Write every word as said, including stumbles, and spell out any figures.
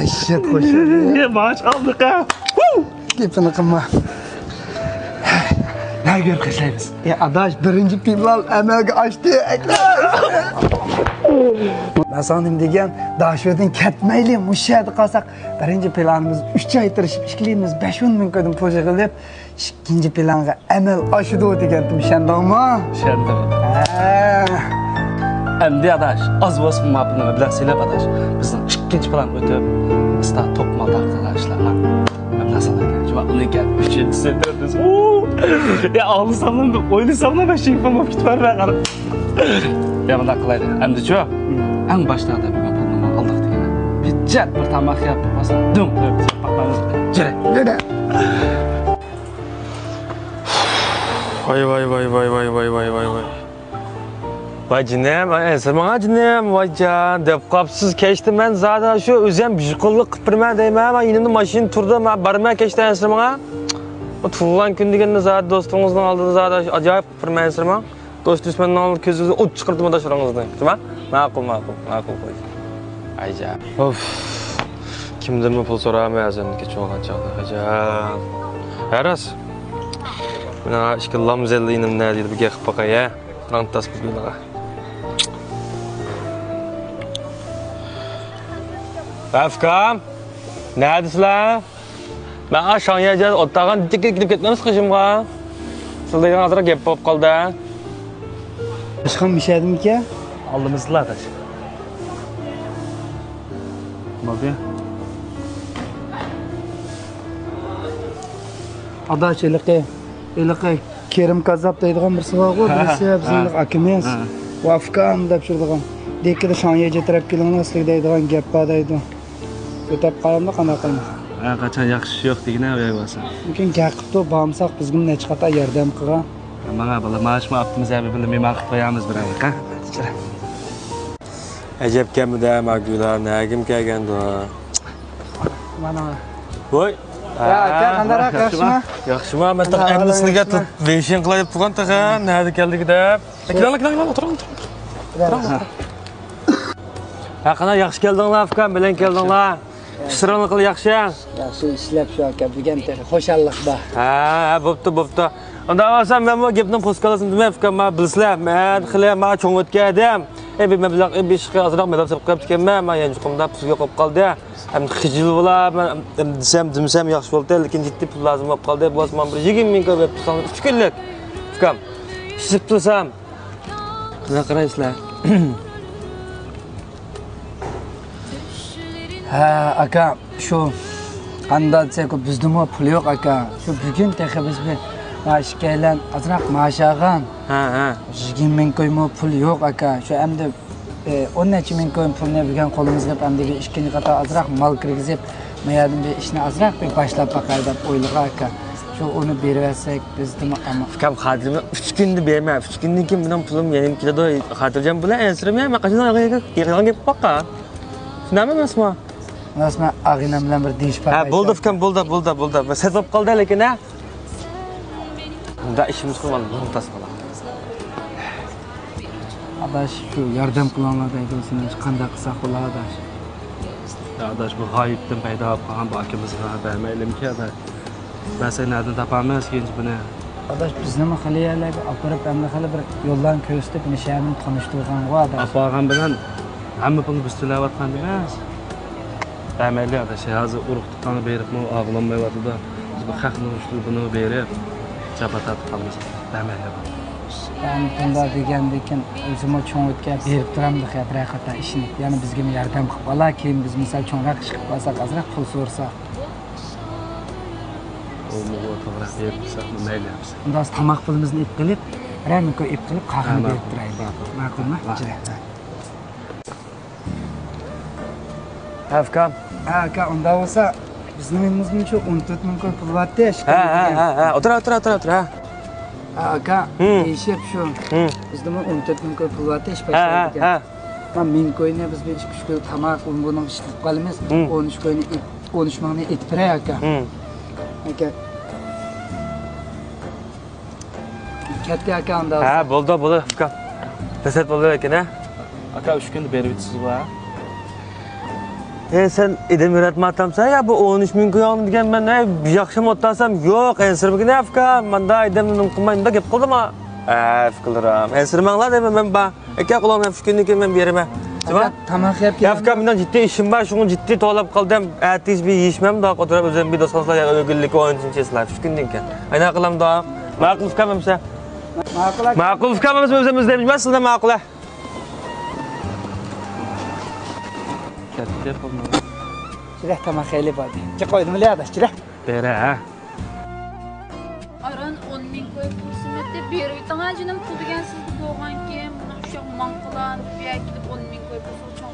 شەت قوشۇن. يە، ماچ ئالدۇق ھە. گېپىنى قىلما. نەگە بېرىپ قاچايمىز؟ ئى ئاداش، بىرىنچى پىلان ئەمەلگە ئاشتى. مەن ساڭا نېمە دېگەن؟ داشۆدىن كەتمەيلى، مۇشۇ يەردە قالساق، بىرىنچى پىلانىمىز ئۈچ ئاي تىرىشىپ، ئىككىلىمىز بەش ئون مىڭ كويدىن پۇل يىغىلىپ، ئىككىنچى پىلانغا ئەمەل ئاشىدۇ دېگەنتىم، ئىشەندىڭمۇ؟ ئىشەندىم. ھە. ئەمدى ئاداش، ئاز بولسىمۇ ماپىنى مەبلەغ سېلىپ ئاداش، بىزنىڭ ئىككىنچى پىلانغا ئۆتۈپ، ئۇستا توپ مال تارقىتىدىغان ئىشلارغا مەبلەغ سالايلى. شۇڭا ئۇنى كەل ئۈچىنچىسى، تۆتىنچىسى. ئۇ! يا ئاغلىساملا، ئويلىساملا بەشىنچى پىلان بولۇپ كېتىۋەر، قارا. يا، مۇنداق قىلايلى. ئەمدىچۇ؟ ئەڭ باشتا بىر پۇلنى ئالدۇق دېگەنە. بىر جەت بىر تاماق يەپ، بولمىسا دۈم قىلىپ، پاقلايمىز. جۈرە. ۋاي، ۋاي، ۋاي. ۋاي جېنىم، ۋاي ئەنسىرىمەڭ جېنىم، ۋاي جان، دەپ قاپسىز كەچتە مەن زادى شۇ ئۆزۈم بىر قۇللۇق قىلىپ بېرىمەن دەيمەن، مەن يېنىمدا ماشىنا تۇرىدۇ، مەن بارمەن كەچتە ئەنسىرىمەڭ. بۇ تۇغۇلغان كۈن دېگەندە زادى دوستىڭىزنىڭ ئالدىدا زادى ئاجايىپ قىلىپ بېرىمەن ئەنسىرىمەڭ. دوست دۈشمەننىڭ ئالدىدا كۆزىڭىزدىن ئوت چىقىرىدىمەن داشلىرىڭىزنى. شۇما؟ ماقۇل، ماقۇل، ماقۇل قوي. ئايجان. ئوف. كىمدىنمۇ پۇل سورايمەن ئەزەمدىكى چوڭغان چاغدا. ئايجان. ھە راست. مانا ئىككى لامزەللە ئىنىم نە دەيدۇ، بىر گەپ قىلىپ باقاي ھە. نان تاس بىلىغا. ئۇكام، نەدىسىلەر؟ مەن ئاشۇ شاڭيەجە ئولتۇرغان دىككە كېتىپ كەتمەمسىز قېشىمغا؟ سىلەر دەيدىغان ئازراق گەپ بولۇپ قالدى. ئاشخان مىشەدىمىكەن؟ ئالدىمىزدىلا ئاداش. بولدى. ئاداش ھېلىقى، ھېلىقى كېرىم كاززاپ دەيدىغان بىرسى بارغۇ، ھە، بىرسى ھە، بىزنىڭ ھە. ئاكىمىز. ھە. ۋافكام دەپ يۈرىدىغان. دېكىدا شاڭيەجە تەرەپ كېلىڭلار، سىلەرگە دەيدىغان گەپ بار دەيدۇ. ئۆتەپ قالامدۇ قانداق قىلىمىز؟ ھە، قاچان ياخشى ئىش يوق دېگىنە ئۇ يەرگە بارسا. لېكىن گەپ قىپتۇ، بارمىساق بىزگىمۇ نەچچە قاتا ياردەم قىلغان. ماڭا بالا، مانا شۇ ئاپتىمىز ھە، بىر مېھمان قىلىپ قويامىز بىر ئايلىق ھە. ئەجەبكەنمۇ دە، ما گۈللەر نەگىم كەلگەندۇ؟ مانا. ۋوي. ھە، ئاكا، قانداقراق، ياخشىما؟ ياخشىما، مەن تېخى ئەمدى سىلىگە بېشىڭ قىلاي دەپ تۇرغان تېخى، نەدە كەلدىكى دەپ. كېلىڭلار، كېلىڭلار، ئولتۇرۇڭ، ئولتۇرۇڭ. ھە، قانداق، ياخشى كەلدىڭلار، ئۇكام، بىلەن كەلدىڭلار. ئىشلىرىڭلار قىلدى ياخشى؟ ياخشى ئىشلەپ شۇ ئاكا، بۈگۈن تېخى خۇشاللىق بار. ھە، ھە، بوپتۇ، بوپتۇ. ئۇنداق بولسا مەنمۇ گەپنىڭ پوسكالىسىنى دېمەي، ئۇكام، مانا بىلىسىلەر، مەن خېلى مانا چوڭ ئۆتكەن ئادەم. ئەي، بىر مەبلەغ، ئەي، بىر ئىشقا ئازراق مەبلەغ سېلىپ قويۇپتىكەنمەن، مانا يانچۇقۇمدا پۇل يوق بولۇپ قالدى. ھەم خىجىل بولا، مەن دېسەم، دېمىسەم ياخشى بولدى، لېكىن جىددىي پۇل لازىم بولۇپ قالدى. بولسا مانا بىر يىگىرمە مىڭ كوي بېرىپ تۇرساڭلار ئۈچ كۈنلۈك. ئۇكام، ئىشلىتىپ تۇرسام، قىزىق قارايسىلەر. ھە، ئاكا، شۇ قانداق دېسەك، بىزدىمۇ پۇل يوق، ئاكا. شۇ بۈگۈن تېخى بىز بىر مانا ئىككىيلەن ئازراق مائاش ئالغان. ھە، ھە. يىگىرمە مىڭ كويمۇ پۇل يوق، ئاكا. شۇ ئەمدى، ئى، ئون نەچچە مىڭ كوي پۇلنى بۈگۈن قولىمىزغا ئېلىپ، ئەمدى بىر ئىككىنچى قاتا ئازراق مال كىرگۈزۈپ، ما يەردىن بىر ئىشنى ئازراق بىر باشلاپ باقاي دەپ ئويلىغان، ئاكا. شۇ ئۇنى بېرىۋەتسەك، بىزدىمۇ ئامان. ئۇكام، خاتىرجەم، ئۈچ كۈندە بېرىمەن. ئۈچ كۈندىن كېيىن مېنىڭ پۇلۇم يەنە كېلىدۇ. خاتىرجەم بولۇڭ، ئەنسىرىمەڭ، مەن قاچان يالغان گەپ قىلىپ باققان. شۇنداقمۇ ئەمەسمۇ؟ راست، مەن ئاغىنەم بىلەن بىر دېيىشىپ ھە، باقاي. بولدى، ئۇكام، بولدى، بولدى، بولدى. بىر سەت بولۇپ قالدى، لېكىن، ھە؟ مۇنداق ئىشىمىز قىلمىدى، مۇنتاس بالا. ئاداش، شۇ ياردەم قىلىڭلار دەيدۇ، سېنى قانداق قىلساق بولا، ئاداش؟ يا ئاداش، بۇ غايىبتىن پەيدا بولۇپ قالغان بۇ ئاكىمىزغا بەرمەيلىمىكىن، ئاداش؟ بەرسەك نەدىن تاپامىز كېيىنچە بۇنى؟ ئاداش، بىزنىمۇ خېلى يەرلەرگە ئاپىرىپ، ئەمدى خېلى بىر يوللارنى كۆرسىتىپ، مۇشۇ يەرنى تونۇشتۇرغانغۇ، ئاداش. ئاپارغان بىلەن ھەممە پۇلنى بىز تۆلەۋاتقان ئەمەس. بەرمەيلى، ئاداش، ھازىر ئۇرۇق تۇغقانغا بېرىپمۇ ئاغلانمايۋاتىدۇ. بىز بۇ خەقنىڭ ئۈستىدە بۇنى بېرىپ، جاپا تارتىپ قالمىساق، بەرمەيلى. يەنى بۇنداق دېگەندىكىن، ئۆزىمۇ چوڭ ئۆتكەن بېرىپ تۇرامدۇ، بىرەر قېتىم ئىشىنىپ. يەنى بىزگىمۇ ياردەم قىلىپ ئالا، كېيىن بىز مىسال چوڭراق ئىش قىلىپ قالساق، ئازراق پۇل سورىساق. ئۇمۇ توغرا بېرىپ تۇرساقمۇ مەيلى. ئۇنداق تاماق پۇلىمىزنى ئېلىپ قېلىپ، بىرەر مىڭ كوي ئېلىپ قېلىپ، قالغىنىنى بېرىپ تۇرايلى. ماقۇلمۇ؟ ھە، ئۇكام. ھە، ئاكا، ئۇنداق بولسا، بىزنىڭ يېنىمىزدىمۇ شۇ ئون تۆت مىڭ كوي پۇل بارتى، ھە، ھە، ھە، ھە، ئولتۇر، ئولتۇر، ئولتۇر، ئولتۇر، ھە. ھە، ئاكا، ھىم. دېيىشىپ شۇ، ھىم. بىزدىمۇ ئون تۆت مىڭ كوي پۇل بارتى، ھە، ھە، ھە. مانا مىڭ كوينى بىز بىر ئىككى ئۈچ كۈن تاماق، ئۇن بۇنىڭ ئىشلىتىپ قالىمىز. ھىم. ئون ئۈچ كوينى ئېيت-، ئون ئۈچ مىڭنى ئېيتىپ بېرەي، ئاكا. ھىم. ئاكا. كەتتى ئاكا، ئانداق ھە، بولسا. بولدى، بولدى، ئۇكام. لەززەت بولدى لېكىن، ھە؟ ئاكا، ئۈچ كۈندە بېرىۋېتىسىزغۇ، ھە؟ ھەي، سەن ئادەم ياراتمايتامسەن يا؟ بۇ ئون ئۈچ مىڭ كويۇڭنى دېگەن مەن، ھەي، ياخشىمۇ ئوتتاسام، يوق، ئەنسىرىمىگىن ئەپكا، ماندا ئادەمنى نېمە قىلماي، مۇنداق گەپ قىلدىما؟ ئەف قىلدىم، ئەنسىرىمەڭلار دەيمەن مەن، بار. ئەكە، قولۇڭنى ئۈچ كۈندىن كېيىن مەن بېرىمەن. شۇڭا؟ تاماق يەپ يا، ئۇكام، مېنىڭ جىددىي ئىشىم بار، شۇڭا جىددىي توۋلاپ قالدىم. ئەتىسى بىر يېيىشمەن، مۇنداق ئولتۇرۇپ، ئۆزۈم بىر دوستلار يەر ئۆگۈنلۈككە ئوينىتىشنى چېسىلار، ئۈچ كۈندىن كېيىن. ئاينا قىلامدا. ماقۇل، ئۇكام، ئەمسە. ماقۇل، ئاكا. ماقۇل، ئۇكام، ئەمسە ئۆزىمىز دەيمىز، ماقۇل. كەتتى، قولنى. جۈرە، تاماق خېلى باردى. جىق قويدۇم، لە، ئاداش، جۈرە. بېرە، ھە. ئاران ئون مىڭ كوي پۇل سېمەتتى، بېرىۋېتىڭ، ھە، جېنىم، پۇل دېگەن سىزدە بولغانكەن، مانا شۇ ماڭقىلان، بۇ يەرگە كېلىپ ئون مىڭ كوي پۇل سورىشىڭ